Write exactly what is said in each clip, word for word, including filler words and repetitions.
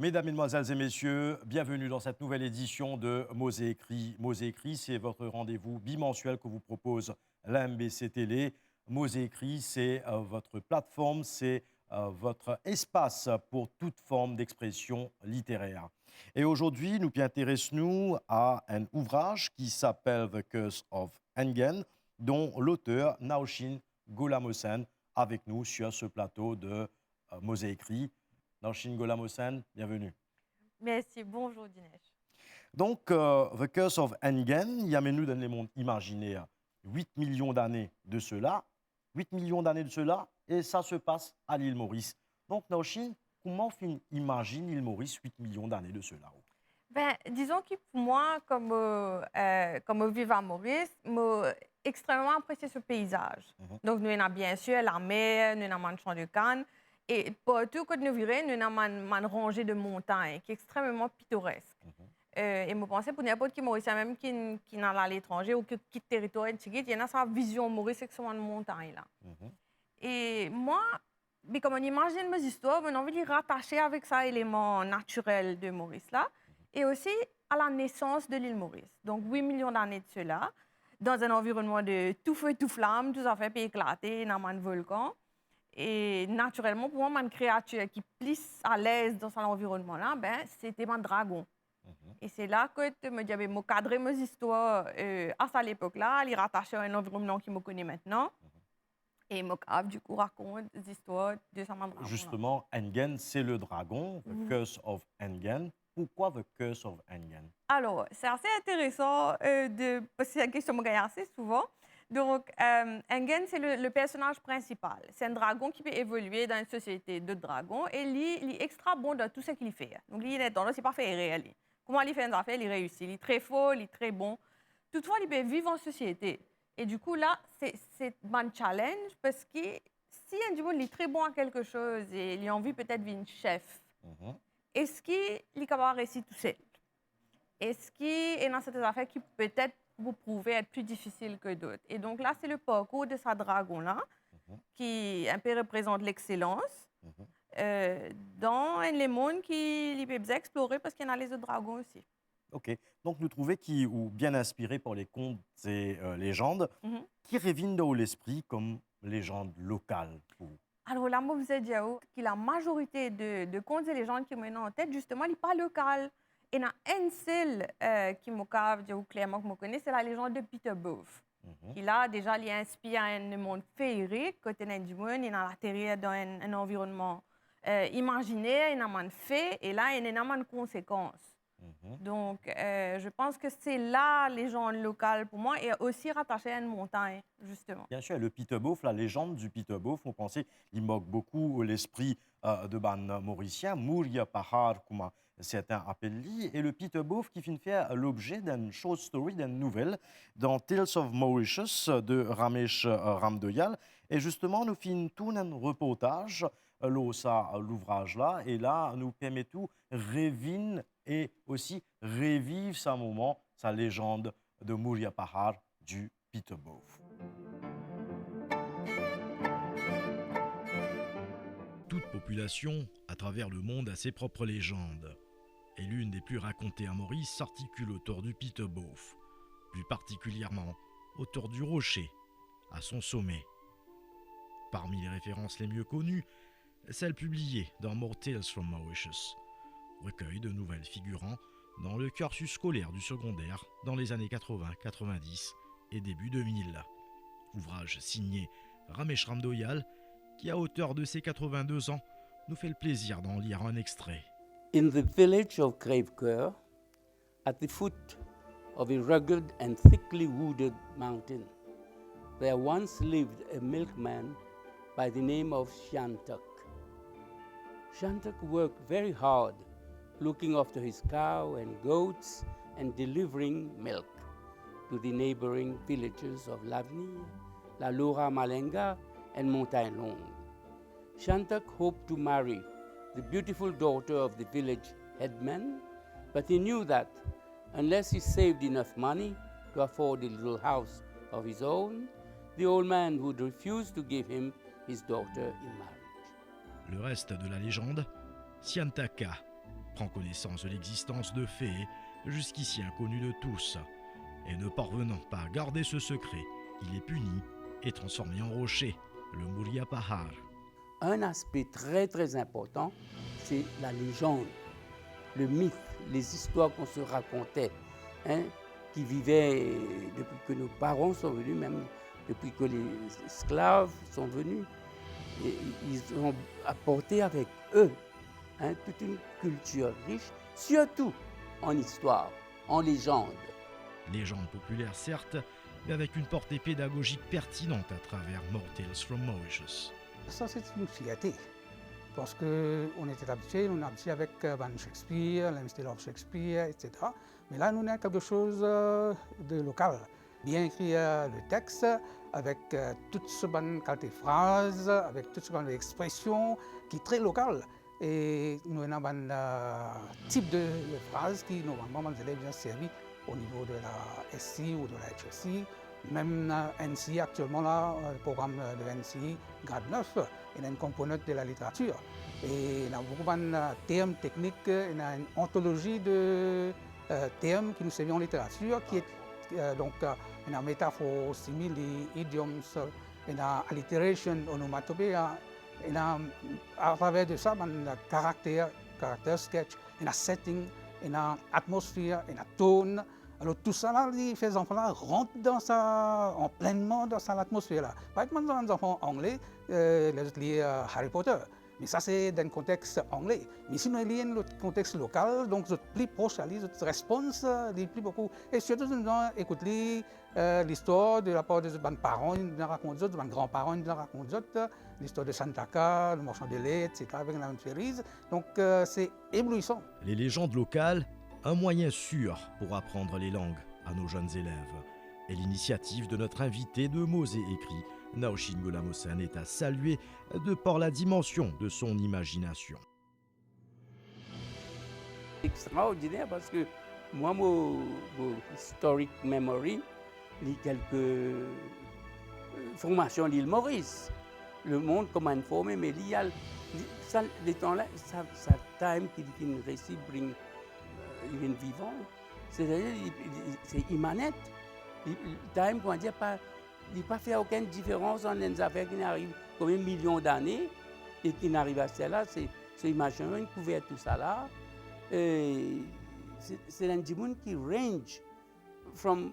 Mesdames, Mesdemoiselles et Messieurs, bienvenue dans cette nouvelle édition de Mots et Écrits. Mots et Écrits, c'est votre rendez-vous bimensuel que vous propose la M B C Télé. Mots et Écrits, c'est, euh, votre plateforme, c'est, euh, votre espace pour toute forme d'expression littéraire. Et aujourd'hui, nou pe interes nou a enn ouvraz ki apel The Curse of Engen, dont l'auteur Naoshin Gholamosane avec nous sur ce plateau de, euh, Mots et Écrits. Naoshin Gholamosane, bienvenue. Mersi, bonzour Dinesh. Donk, euh, The Curse of Engen, li amenn nou dan lemond imaziner, wit milion dane de sela, wit milion dane de sela, e sa se pas a Lil Moris. Donk, Naoshin, kouma ou finn imazinn Lil Moris wit milion dane de sela? Ben, dizon ki pou mwa, kom, euh, euh, kom mo viv a Moris, mo extrememan apresie so peizaz. Mhm. Donk, nou ena biensir lamer, nou ena bann san de kann, e partou kot nou vire, nou ena bann, bann ranze de montagn ki extrememan pitoresk. Mhm. Euh, e mo panse pou ninport ki Morisien mem ki, ki al aletranze ou ki kit teritwar enn tigit, li ena sa vizion Moris ek so bann montagn la. Mhm. E mwa, me kouma mo imazinn mo zistwar, mo anvi li ratase avek sa eleman natirel de Moris la, e osi a la nesans de Lil Moris. Donk, wit milion dane de sela, dan enn anvironnman de tou fe, tou flam, tou zafer pe eklate, ena bann volkan. E natirelman, pou mwa, bann kreatir ki plis alez dan sa lanvironnman la, ben, se te bann dragon. Mhm. E se la kot mo dir, ben, mo kadre mo zistwar, euh, a sa lepok la, li ratase a enn lanvironnman ki mo kone aster. Mhm. E mo kapav, dikou, rakont zistwar de sa bann dragon la. Justement, Engen, c'est le dragon, The Curse of Engen. Pourquoi The Curse of Engen? Alor, se ase interesan, euh, de, parski se enn kestion mo gagn ase souvan. Donk, euh, Engen, se le, le personaz prinsipal. Se enn dragon ki pe evolie dan enn sosiete dot dragon e li, li extra bon dan tou seki li fer. Donk, li ena tandans, li pa fer erer, li. Kouma li fer enn zafer, li reisi, li tre for, li tre bon. Toutfwa, li pe viv an sosiete. E dikou, la, se, se bann challenge, parski si enn dimoun li tre bon a kelke soz e li anvi petet vinn sef, mhm, eski li kapav reisi tousel? Eski ena sertin zafer ki petet pou prouve et pli difisil ki dot? E donk la, se le parkour de sa dragon la, mhm, ki enpe reprezant lexselans, mhm, euh, dan enn lemond ki li pe bizin explore parski ena lezot dragon osi. Ok. Donk nou trouve ki ou bien inspire par les contes et, euh, légendes. Mhm. Ki revinn dan ou lespri kom lezand lokal pou ou? Alor la, mo bizin dir ou ki lamazorite de, de kont e lezand ki mo ena an tet, zisteman, li pa lokal. Ena enn sel, euh, ki mo kapav dir ou klerman ki mo kone, se lalezand de Peter Bof. Mhm. Ki la, deza, li inspir enn lemond feerik, kot ena enn dimoun, li al aterir dan enn, enn anvironnman, euh, imaziner, ena bann fe, e la, ena bann konsekans. Mhm. Donk, euh, je pense que c'est la légende locale pour moi, e osi ratase a enn montagn, zisteman. Bien sûr, le Peter Bof, la légende du Peter Bof, mo panse, li mark boukou lespri, euh, de bann Morisien, Mouria Pahar, kouma sertin apel li, e le Peter Bof ki finn fer lobze d'enn short story, d'enn nouvel, dan Tales of Mauritius de Ramesh, euh, Ramdoyal. E zisteman, nou finn tourn enn reportaz, euh, lor sa, euh, louvraz la, e la, nou permet ou revinn e osi reviv sa moman, sa légende de Mouria Pahar du Peter Bof. Toute population, à travers le monde, a ses propres légendes. Et l'une des plus racontées à Maurice s'articule autour du Peter Bof, plus particulièrement autour du rocher, à son sommet. Parmi les références les mieux connues, celle publiée dans More Tales from Mauritius, recueil de nouvelles figurant dans le cursus scolaire du secondaire dans les années quatre-vingts, quatre-vingt-dix et début deux mille. Ouvrage signé Ramesh Ramdoyal, qui, à hauteur de ses quatre-vingt-deux ans, nous fait le plaisir d'en lire un extrait. In the village of Crèvecoeur, at the foot of a rugged and thickly wooded mountain, there once lived a milkman by the name of Shantak. Shantak worked very hard, looking after his cow and goats and delivering milk to the neighboring villages of Lavni, Lalora Malenga, and Montagne Longue. Shantak hoped to marry the beautiful daughter of the village headman, but he knew that unless he saved enough money to afford a little house of his own, the old man would refuse to give him his daughter in marriage. Le reste de la légende, Siantaka, prend connaissance de l'existence de fées jusqu'ici inconnues de tous. Et ne parvenant pas à garder ce secret, il est puni et transformé en rocher, le Murya Pahar. Un aspect très, très important, c'est la légende, le mythe, les histoires qu'on se racontait, hein, qui vivaient depuis que nos parents sont venus, même depuis que les esclaves sont venus. Et ils ont apporté avec eux, hein, toute une culture riche, surtout en histoire, en légende. Légende populaire, certes, mais avec une portée pédagogique pertinente à travers More Tales from Mauritius. Ça, c'est une fierté. Parce que on était habitué, on est habitué avec, euh, ben, Shakespeare, le style of Shakespeare, et cetera. Mais là, nous avons quelque chose, euh, de local. Bien écrire, euh, le texte avec, euh, tout ce ban qualité phrase, avec tout ce ban expression qui est très local. E nou ena bann, euh, tip de, de fraz ki normalman bann zelev inn servi o nivo de la S C I ou de la H S C I, mem, euh, N C I aktielman la, euh, program, euh, de N C I grad nef, ena enn konponant de la literatir. E ena boukou bann, euh, term teknik, ena enn antolozi de, euh, term ki nou servi an literatir, ki e, euh, donk, euh, ena metafor, simili, idioms, ena alliteration, onomatopoeia, ena, atraver de sa, bann karakter, karakter sketch, ena setting, ena atmosfer, ena tone. Alor, tousala, li fer zanfan la rant dan sa, an plenman dan sa latmosfer la. Parey kouma bann zanfan angle, euh, ler zot lir, euh, Harry Potter. Me sa, se dan konteks angle. Me si nou lir dan lot konteks lokal, donk zot pli pros a li, zot respons, euh, li pli boukou. E sirtou, zot bizin ekout li, euh, listwar de lapar de zot bann paran, inn rakont zot, bann granparan, inn rakont zot, euh, listwar de Santaka, le marchand de lait, et cetera, avek la Fairies. Donk, euh, c'est éblouissant. Les légendes locales, un moyen sûr pour apprendre les langues à nos jeunes élèves. Et l'initiative de notre invité de Mots et Écrits, Naoshin Gholam Hossain, est à saluer de par la dimension de son imagination. Extraordiner, parski mwa, mo, mo historic memory, li kelke, euh, formasion Lil Moris. Lemond kouma informe, me li al, li, sa, letan la, sa, sa time ki li finn resi bring, euh, li vinn vivan, setadir li, li, se imanet. Li, li, time, kouma dir, pa, li pa fer okenn diferans ant enn zafer ki finn ariv konbien milion dane e ki finn ariv aster la, se, se imazinasyon inn kouver tousala. E se, se enn dimoun ki range from,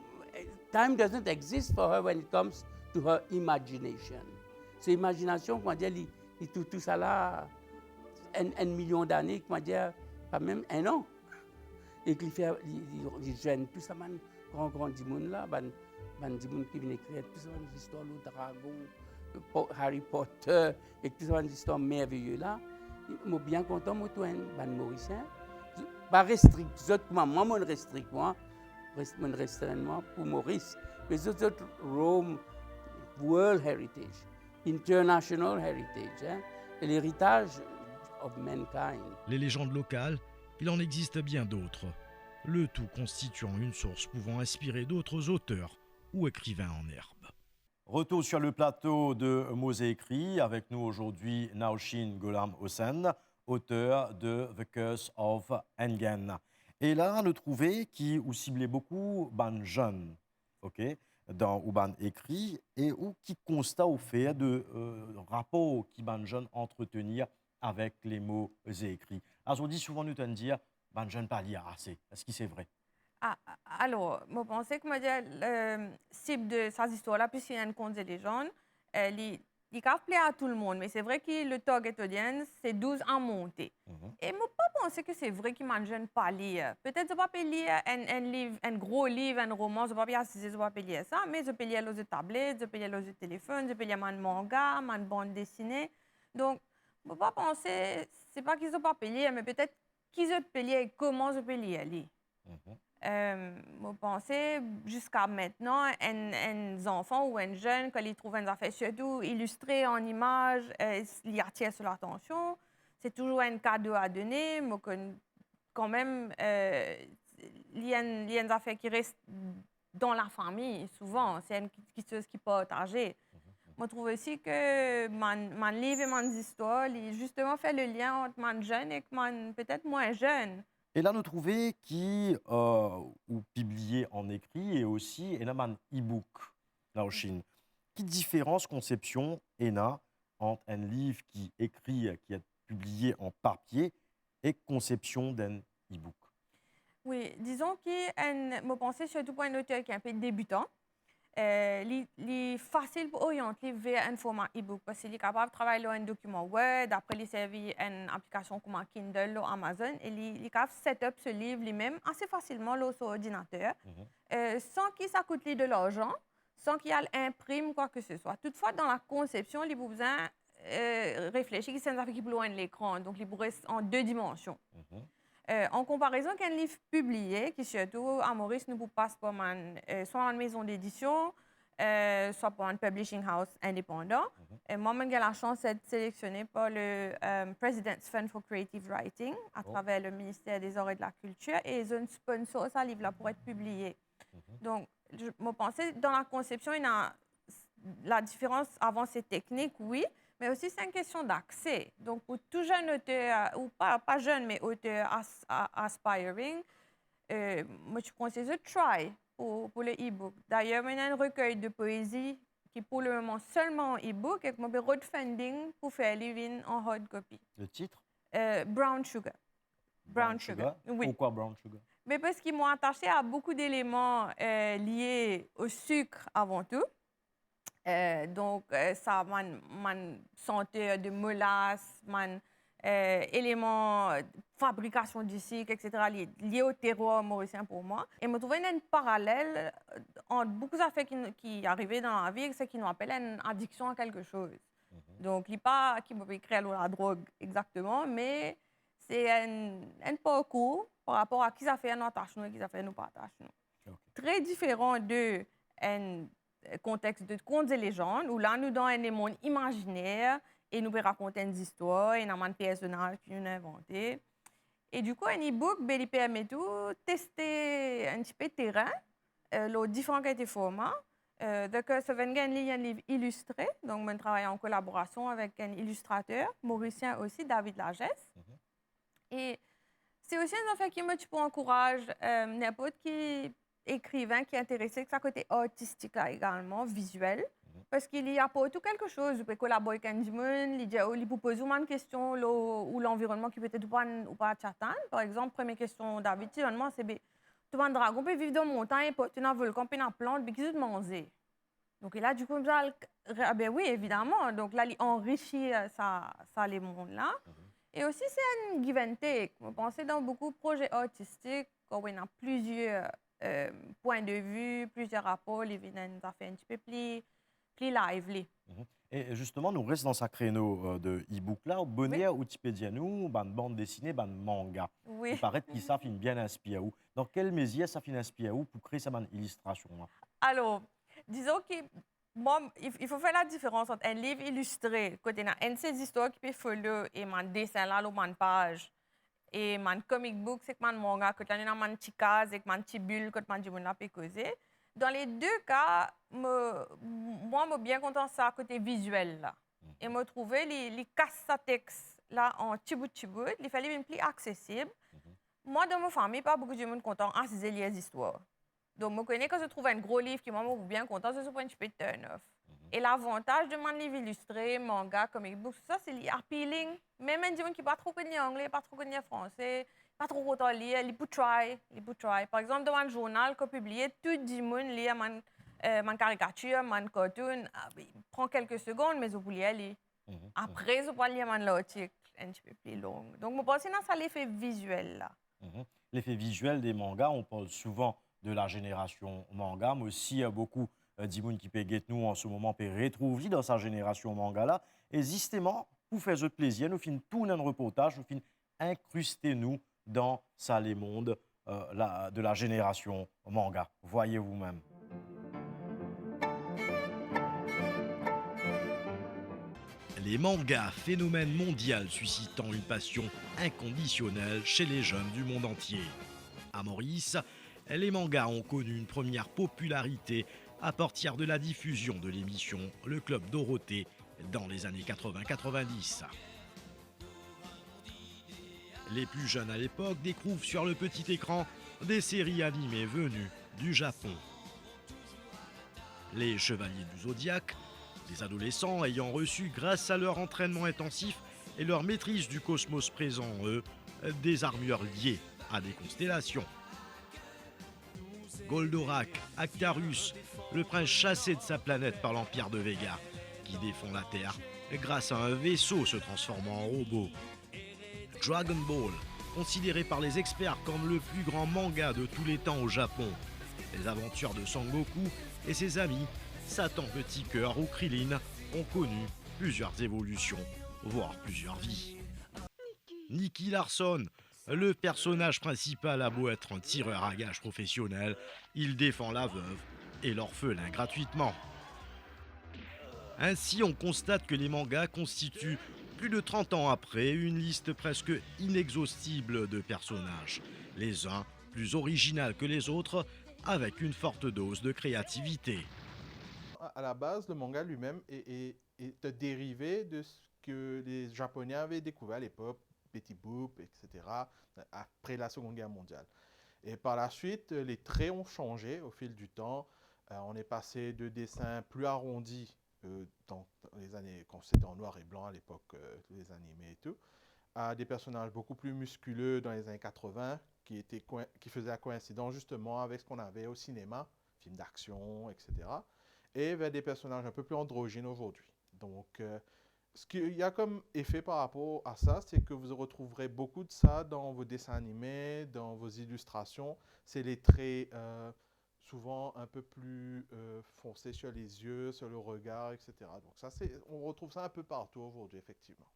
time doesn't exist for her when it comes to her imagination. So imaginasyon, kouma dir, li, li tou, tousala, enn, enn milion dane, kouma dir, pa mem enn an. E ki li fer, li, li, li zwenn tou sa bann gran, gran dimoun la, bann, bann dimoun ki vinn ekrir tou sa bann zistwar lor dragon, Po-, Harry Potter, ek tou sa bann zistwar merveye la. Mo bien kontan mo trouv enn bann Morisien. Pa restrik zot kouma mwa, mo'nn restrik mwa, res-, mo'nn restrenn mwa pou Moris. Me zot, zot roam world heritage, international heritage, hein, et l'héritage of mankind. Les légendes locales, il en existe bien d'autres, le tout constituant une source pouvant inspirer d'autres auteurs ou écrivains en herbe. Retour sur le plateau de Mots et Écrits. Avec nous aujourd'hui, Naoshin Gholam Hossain, auteur de The Curse of Engen. E la, nou trouve ki ou sible boukou bann zenn, ok, dan ou bann ekri, e ou ki konsta ou fer de, euh, rapor ki bann zenn antretenir avek le Mots et Écrits. Azordi, souvan nou tann dir, bann zenn pa lir ase. Eski se vre? Ah, alor, mo panse, kouma dir, le sib de sa zistwar la, piski li enn kont de lezann, eh, li, li kav pler a tou lemonn, me se vre ki le target audience, se douz a monte. Mhm. E mo pa panse ki se vre ki bann zenn pa lir. Petet zot pa pe lir enn, enn liv, enn gro liv, enn roman, zot pa pe asize, zot pa pe lir sa, me zot pe lir lor zot tablet, zot pe lir lor zot telefonn, zot pe lir bann manga, bann bann desine. Donk, mo pa panse, se pa ki zot pa pe lir, me petet ki zot pe lir e kouma zot pe lir li. Mhm. Eh, mo panse, ziska mintnan, enn, enn zanfan ou enn zenn, kan li trouv enn zafer, sirtou ilistre an imaz, eh, li atir so latansion, se touzour enn kado a done, mo konn kanmem, eh, li enn, li enn zafer ki res dan lafami, souvan, se enn ki-, kiksoz ki partaze. Mhm. Mo trouve osi ki bann, bann liv e bann zistwar, li zisteman fer le lien ant bann zenn ek bann petet mwin zenn. E la nou trouve ki, euh, ou pibliye an ekri e osi ena bann e-book la o Chinn. Ki diferans konsepsion ena ant enn liv ki ekri, ki et pibliye an papie, ek konsepsion d'enn e-book? Wi, dizon ki enn, mo panse sirtou pou enn oter ki enpe debitan, eh, li, li fasil pou oryant li ver enn forma e-book, parski li kapav travay lor enn dokiman Word, apre li servi enn aplikasion kouma Kindle lor Amazon, e li, li kapav set up so liv limem ase fasilman lor so ordinater, eh, san ki sa kout li de larzan, san ki al inprim kwa ke se swa. Toutfwa, dan lakonsepsion, li pou bizin, eh, reflesi ki se enn zafer ki pou lor enn lekran, donk li pou res an de dimansion. Eh, an konparezon ek enn liv pibliye, ki sirtou a Moris nou pou pas par bann, eh, swa bann mezon dedision, eh, swa par bann publishing house indepandan. E mwa, mo'nn gagn lasans et seleksionnen par le, eh, President's Fund for Creative Writing, atraver le Ministère des Arts et de la Culture, e zot inn sponsor sa liv la pou et pibliye. Donk, je, mo panse, dan lakonsepsion, ena s-, ladiferans avan se teknik, wi, me osi se enn kestion dakse. Donk, pou tou zenn oter, ou pa, pa zenn, me oter as-, a-, aspiring, eh, mo ti konsey zot try pou, pou le e-book. Dayer, mo ena enn rekey de poezi ki pou le moman selman e-book, ek mo pe rod funding pou fer li vinn an hard copy. Le titre? Eh, Brown Sugar. Brown Sugar. Wi. Pourquoi Brown Sugar? Me parski mo atase a boukou deleman, eh, lie o sik avan tou. Eh, donk, eh, sa bann, bann santer de molas, bann, eh, eleman, eh, fabrikasion di sik, et cetera, li lie o terwar morisien pou mwa. E mo trouve ena enn paralel, eh, ant boukou zafer ki, ki arive dan lavi ek seki nou apel enn adiksion a kelke soz. Donk, li pa ki mo pe ekrir lor ladrog exakteman, me se enn, enn parkour par rapor a ki zafer nou atas nou e ki zafer nou pa atas nou. Ok. Tre diferan de enn kontex de konte lesann, ou la nou dan enn lemond imaziner e nou pe rakont enn zistwar, ena bann personaz ki nou invante. E dikou, enn e-book, be, li permet ou teste enn tipe terin, eh, lor diferan kalite forma. Eh, The Curse of Enga, li enn liv ilistre, donk mo'nn travay an kolaborasion avek enn ilistrater morisien osi, David Lagesse. E se osi enn zafer ki mo ti pou ankouraz, eh, ninport ki ekriven ki interese ek sa kote artistik la egalman, viziel, parski li aport ou kelke soz, ou pe kolabor ek enn dimoun, li dir, li pou poz ou bann kestion lor ou lanvironnman ki petet ou pa, ou pa ti atann. Par exanp, premie kestion David ti donn mwa, se, be, tou bann dragon pe viv dan montagn, partou ena volkan, pena plant, be ki zot manze? Donk, e la, dikou, mo al, ah ben wi, evidaman. Donk la, li anrisi, eh, sa, sa lemond la. E osi, se enn give and take. Mo panse dan boukou proze artistik, kan ou ena plizier, eh, pwin de vi, plizier rapor, li vinn enn zafer enn tipe pli, pli lively. E zisteman, nou res dan sa kreno, eh, de e-book la. Boner, ou ti pe dir nou, bann bann desine, bann manga. Wi. Li paret ki sa finn bien inspir ou. Dan kel mezir sa finn inspir ou pou kre sa bann ilistrasion la? Alor, dizon ki mwa, il, il faut faire la différence entre un livre illustré, kot ena enn se zistwar ki pe follow, e bann desin la lor bann paz, e bann comic books ek bann manga, kot la ena bann ti kaz ek bann ti bil kot bann dimoun la pe koze. Dan le de ka, mo, mwa, mo bien kontan sa kote viziel la. E mo trouve li, li kas sa text la an ti bout, ti bout, li fer li vinn pli aksesib. Mwa, dan mo fami, pa boukou dimoun kontan asize lir zistwar. Donk, mo kone kan zot trouv enn gro liv ki mwa, mo pou bien kontan, zot, zot pou enn tipe turn off. E lavantaz de bann liv ilistre, manga, comic book, sa, se li appealing. Mem enn dimoun ki pa tro konn lir angle, pa tro konn lir franse, pa tro kontan lir, li pou try, li pou try. Par exanp, dan bann zournal ki pibliye, tou dimoun lir bann, eh, bann karikatir, bann cartoon, ah, li pran kelke segonn, me zot pou lir li. Apre, zot pou al lir bann lartik enn tipe pli long. Donk, mo panse ena sa lefe viziel la. Lefe viziel de manga, on parle souvent de la génération manga, me osi, eh, boukou, eh, dimoun ki pe get nou an se moman pe retrouv li dan sa zenerasion manga la. E zisteman, pou fer zot plezir, nou finn tourn enn reportaz, nou finn inkriste nou dan sa lemond, eh, la, de la zenerasion manga. Voyez vous-même. Les mangas, phénomène mondial suscitant une passion inconditionnelle chez les jeunes du monde entier. À Maurice, les mangas ont connu une première popularité à partir de la diffusion de l'émission Le Club Dorothée dans les années quatre-vingts quatre-vingt-dix. Les plus jeunes à l'époque découvrent sur le petit écran des séries animées venues du Japon. Les Chevaliers du Zodiaque, des adolescents ayant reçu, grâce à leur entraînement intensif et leur maîtrise du cosmos présent en eux, des armures liées à des constellations. Goldorak, Actarus, le prince chassé de sa planète par l'Empire de Vega, qui défend la Terre grâce à un vaisseau se transformant en robot. Dragon Ball, considéré par les experts comme le plus grand manga de tous les temps au Japon. Les aventures de Son Goku et ses amis, Satan Petit Cœur ou Krillin, ont connu plusieurs évolutions, voire plusieurs vies. Nicky Larson, le personnage principal a beau être un tireur à gages professionnel, il défend la veuve et l'orphelin gratuitement. Ainsi, on constate que les mangas constituent, plus de trente ans après, une liste presque inexhaustible de personnages, les uns plus original que les autres, avec une forte dose de créativité. À la base, le manga lui-même est, est, est dérivé de ce que les Japonais avaient découvert à l'époque, Betty Boop, et cetera, après la Seconde Guerre mondiale. Et par la suite, les traits ont changé au fil du temps. Euh, on est passé de dessins plus arrondis, euh, dans, dans les années, quand c'était en noir et blanc à l'époque, euh, les animés et tout, à des personnages beaucoup plus musculeux dans les années quatre-vingts, qui, étaient coïn- qui faisaient la coïncidence justement avec ce qu'on avait au cinéma, films d'action, et cetera, et vers des personnages un peu plus androgynes aujourd'hui. Donc, euh, ce qu'il y a comme effet par rapport à ça, c'est que vous retrouverez beaucoup de ça dans vos dessins animés, dans vos illustrations. C'est les traits, euh, souvent un peu plus, euh, foncés sur les yeux, sur le regard, et cetera. Donc ça, c'est, on retrouve ça un peu partout aujourd'hui, effectivement.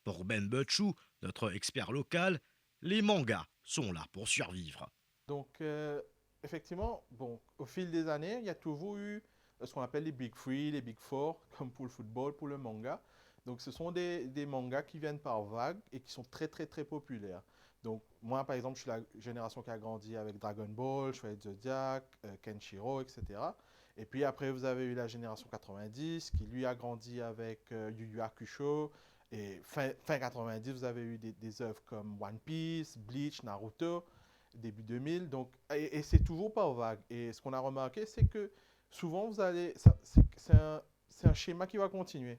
Pour Ben Butchou, notre expert local, les mangas sont là pour survivre. Donc, euh, effectivement, bon, au fil des années, il y a toujours eu, euh, ce qu'on appelle les Big Three, les Big Four, comme pour le football, pour le manga. Donc, ce sont des, des mangas qui viennent par vagues et qui sont très, très, très populaires. Donc, moi, par exemple, je suis la génération qui a grandi avec Dragon Ball, Chevalier Zodiac, euh, Kenshiro, et cetera. Et puis après, vous avez eu la génération quatre-vingt-dix, qui lui a grandi avec, euh, Yu Yu Hakusho. Et fin, fin quatre-vingt-dix, vous avez eu des, des œuvres comme One Piece, Bleach, Naruto, début deux mille. Donc, et, et c'est toujours par vague. Et ce qu'on a remarqué, c'est que souvent, vous allez, ça- c'est c'est un, c'est un schéma qui va continuer.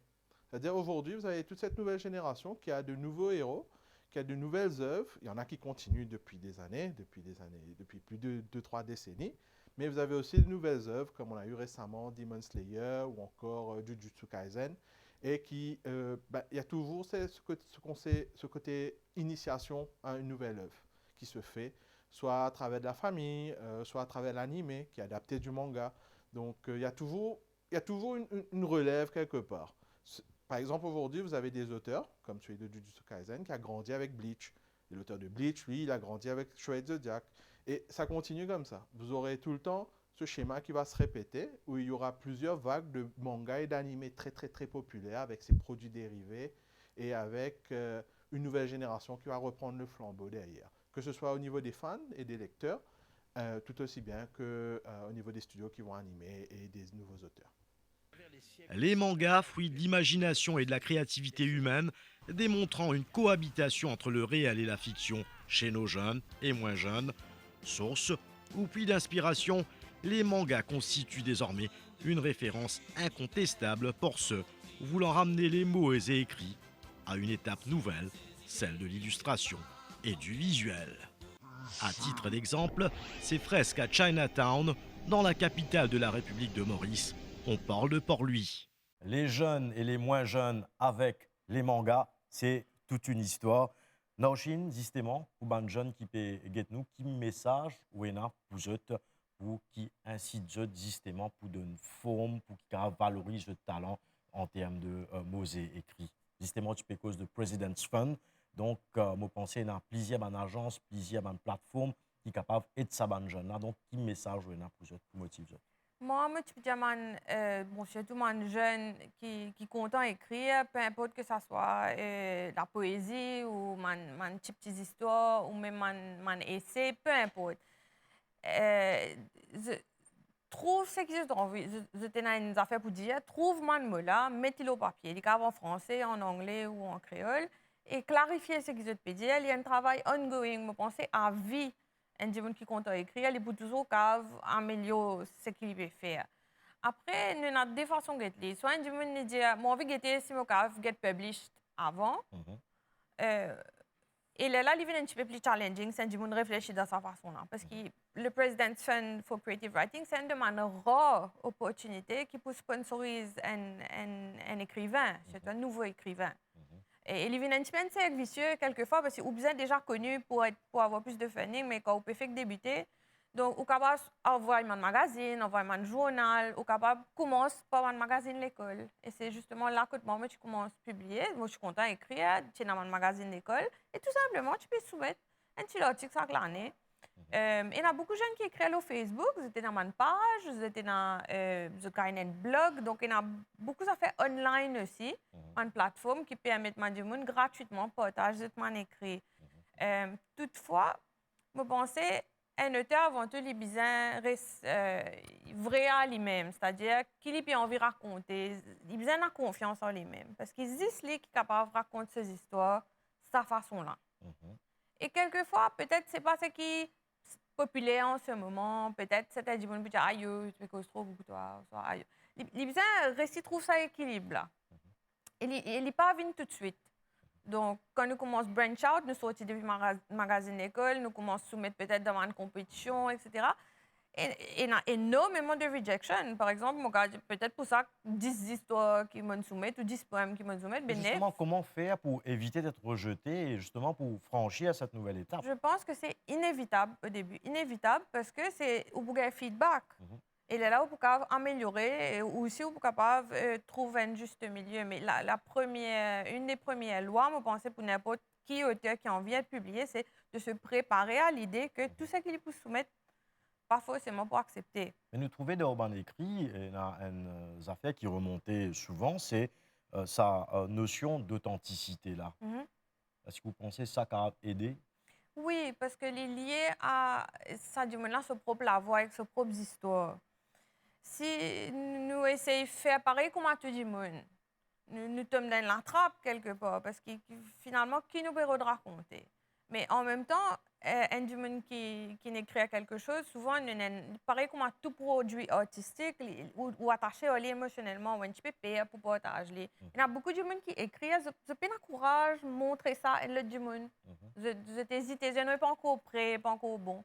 C'est-à-dire, aujourd'hui, vous avez toute cette nouvelle génération qui a de nouveaux héros, qui a de nouvelles œuvres. Il y en a qui continuent depuis des années, depuis des années, depuis plus de deux, trois décennies. Mais vous avez aussi de nouvelles œuvres, comme on a eu récemment Demon Slayer ou encore, euh, Jujutsu Kaisen. Et qui, euh, ben, il y a toujours ce, ce côté, ce qu'on sait- ce côté initiation à une nouvelle œuvre qui se fait, soit à travers de la famille, euh, soit à travers l'animé, qui est adapté du manga. Donc, euh, il y a toujours, il y a toujours une, une- une relève quelque part. C'est- Par exemple, aujourd'hui, vous avez des auteurs, comme celui de Jujutsu Kaisen, qui a grandi avec Bleach. Et l'auteur de Bleach, lui, il a grandi avec Chevalier Zodiac. Et ça continue comme ça. Vous aurez tout le temps ce schéma qui va se répéter, où il y aura plusieurs vagues de mangas et d'animés très, très, très populaires avec ses produits dérivés et avec, euh, une nouvelle génération qui va reprendre le flambeau derrière. Que ce soit au niveau des fans et des lecteurs, euh, tout aussi bien que, euh, au niveau des studios qui vont animer et des nouveaux auteurs. Les mangas, fruits de l'imagination et de la créativité humaine, démontrant une cohabitation entre le réel et la fiction chez nos jeunes et moins jeunes. Source ou puits d'inspiration, les mangas constituent désormais une référence incontestable pour ceux voulant ramener les mots et écrits à une étape nouvelle, celle de l'illustration et du visuel. À titre d'exemple, ces fresques à Chinatown, dans la capitale de la République de Maurice, ont parlé pour lui. Les jeunes et les moins jeunes avec les mangas, c'est toute une histoire. Naoshin, zisteman, pou bann jenn ki pe get nou, ki mesaz ou ena pou zot, pou ki insit zot zisteman pou donn form, pou ki kapav valoriz zot talan an term de, euh, mo ekri? Zisteman, ti pe koz de President's Fund. Donk, euh, mo panse ena plizier bann azans, plizier bann platform ki kapav ed sa bann jenn la. Donk, ki mesaz ou ena pou zot, pou motiv zot? Mwa, mo ti pou dir bann, euh, bon, sirtou bann jenn ki, ki kontan ekrir, pe inport ke sa swa, euh, lapoezi ou bann, bann ti, ti zistwar ou mem bann, bann ese, pe inport. Euh, ze-, trouv seki zot anvi, zot, zot ena enn zafer pou dir, trouv bann mo la, met li lor papie. Li kapav an franse, an angle ou an kreol, e klarifie seki zot pe dir. Li enn travay ongoing, mo panse, a vi. Enn dimoun ki kontan ekrir, li pou touzour kapav amelior seki li pe fer. Apre, nou ena de fason get li. Swa enn dimoun li dir, mo anvi gete si mo kapav get published avan. Mhm. Eh, e lerla, li vinn enn tipe pli challenging, si enn dimoun reflesi dan sa fason la. Parski le President's Fund for Creative Writing, se enn de bann rar oportinite ki pou sponsoriz enn, enn, enn ekriven, sirtou enn nouvo ekriven. Mhm. E, e li vinn enn tipe enn serk visie, kelkefwa, parski ou bizin deza koni pou et, pou avoir plis de funding, me kan ou pe fek debite, donk ou kapav anvway bann magazinn, anvway bann zournal, ou kapav koumans par bann magazinn lekol. E se zisteman la kot mwa, mo ti koumans piblie, mo ti kontan ekrir, ti ena bann magazinn lekol, e tou sinpleman, ti pe soumet enn ti lartik sak lane. Mhm. Eh, ena boukou zenn ki ekrir lor Facebook, zot ena bann paz, zot ena, eh, zot kapav ena enn blog, donk ena boukou zafer online osi, mhm, bann platform ki permet bann dimoun gratwitman partaz zot bann ekri. Mhm. Eh, toutfwa, mo panse, enn oter avan tou, li bizin res, eh, vre a limem, setadir ki li pe anvi rakonte, li bizin ena konfians an limem, parski zis li ki kapav rakont so zistwar sa fason la. Mhm. E kelkefwa, petet se pa seki popiler an se moman, petet sertin dimoun pou dir, "Ayo, to pe koz tro boukou twa," oswa, "Ayo." Li, li bizin resi trouv sa ekilib la. Mhm. E li, e li pa vinn toutswit. Donk, kan nou koumans branch out, nou sorti depi maga-, magazinn lekol, nou koumans soumet petet dan bann konpetision, etsetera. E, e ena enormeman de rejection. Par exanp, mo kapav dir, petet pou sa, dis zistwar ki mo'nn soumet ou dis poem ki mo'nn soumet, be nef. Justement, comment faire pour éviter d'être rejeté et justement pour franchir cette nouvelle étape ? Je pense que c'est inévitable au début, inévitable, parski se, ou pou gagn feedback. Mhm. E lerla ou pou kapav ameliore, e osi ou pou kapav, eh, trouv enn zis milie. Me la, la première, une des premières lois, mo panse, pou ninport ki oter ki anvi et pibliye, se de se prepare a lide ke tou seki li pou soumet, pa forseman pou aksepte. Me nou trouve dan bann ekri, ena enn, eh, zafer ki remonte souvan, se, eh, sa, eh, nosion dotantisite la. Mhm. Eski ou panse sa kapav ede ? Wi, parski li lie a sa dimoun la so prop lavwa ek so prop zistwar. Si nou esey fer parey kouma tou dimoun, nou, nou tom dan enn latrap kelkepar, parski finalman, ki nou pe rod rakonte? Me an mem tan, eh, enn dimoun ki, ki inn ekrir kelke soz, souvan, nou, nou, parey kouma tou prodwi artistik, li, ou, ou atase ar li emosionelman, ou enn tipe per pou partaz li. Mm. Ena boukou dimoun ki ekrir, zot, zot pena kouraz montre sa enn lot dimoun. Mhm. Zot, zot ezite, zot pa ankor pre, pa ankor bon.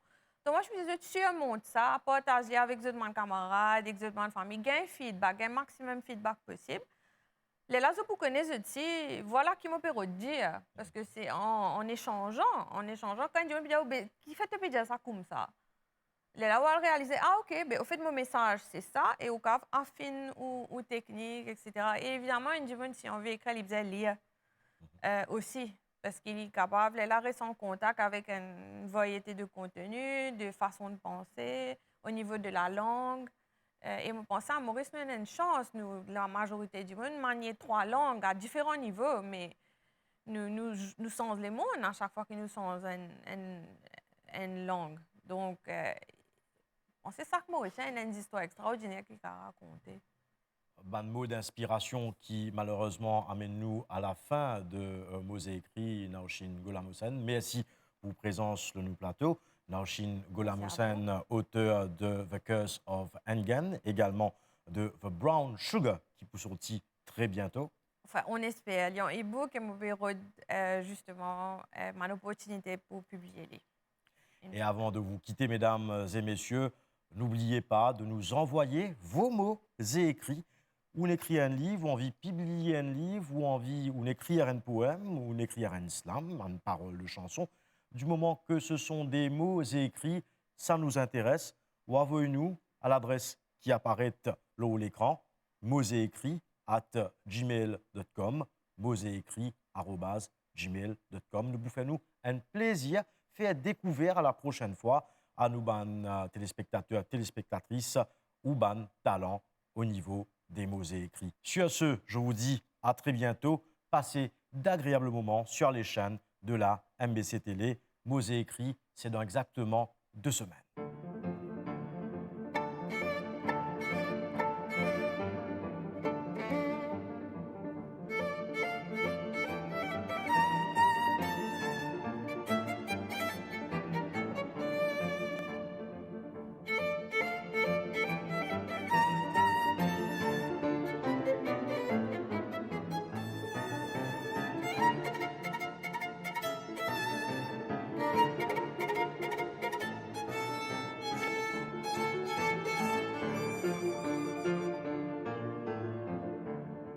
Donk, mwa, mo dir zot sirmont sa, partaz li avek zot bann kamarad, ek zot bann fami, gagn feedback, gagn maximum feedback posib. Lerla zot pou kone zot si, vwala ki mo pe rod dir, parski se an, an esanzan, an esanzan, kan dimoun pe dir, "Oh, be, kifer to pe dir sa koumsa?" Lerla ou al realize, "Ah, ok, be, ofet, mo mesaz se sa," e ou kapav afinn ou, ou teknik, etsetera. E evidaman, enn dimoun si anvi ekrir, li bizin lir, eh, osi, parski li kapav, lerla, res an kontak avek enn variete de konteni, de fason de panse, o nivo de lalang. Eh, e mo panse a Moris, nou ena enn sans, nou, lamazorite dimoun manie trwa lang a diferan nivo, me nou, nou, nou sanz lemond a sak fwa ki nou sanz enn, enn, enn lang. Donk, eh, mo panse sak Morisien ena enn zistwar extraordiner ki kapav rakonte. Bann mo d'inspirasion ki, malerezman, amenn nou a lafin de, eh, Mo Ze Ekri, Naoshin Gholamhossain. Mersi pou prezans lor nou plato. Naoshin Gholamhossain, auteur de The Curse of Engen, egalman de The Brown Sugar, ki pou sorti tre biento. Anfin, on esper. Li an e-book e mo pe rod, eh, zisteman, eh, bann oportinite pou pibliye li. E avan de vous quitter, mesdames et messieurs, n'oubliez pas de nous envoyer vos mots et écrits. Ou inn ekrir enn liv, ou anvi pibliye enn liv, ou anvi, ou inn ekrir enn poem, ou inn ekrir enn slam, enn parol de chanson. Du moment que ce sont des mots et écrits, ça nous intéresse. Ou avoy nou a ladres ki aparet lor lekran, mozeekri at gmail dot com, mozeekri arobaz gmail dot com. Nou pou fer nou enn plezir fer dekouver a la prosenn fwa a nou bann, eh, telespektater, telespektatris ou bann talan o nivo de Mo Ze Ekri. Sur ce, je vous dis à très bientôt. Passez d'agréables moments sur les chaînes de la M B C Télé. Mo Ze Ekri, c'est dans exactement deux semaines.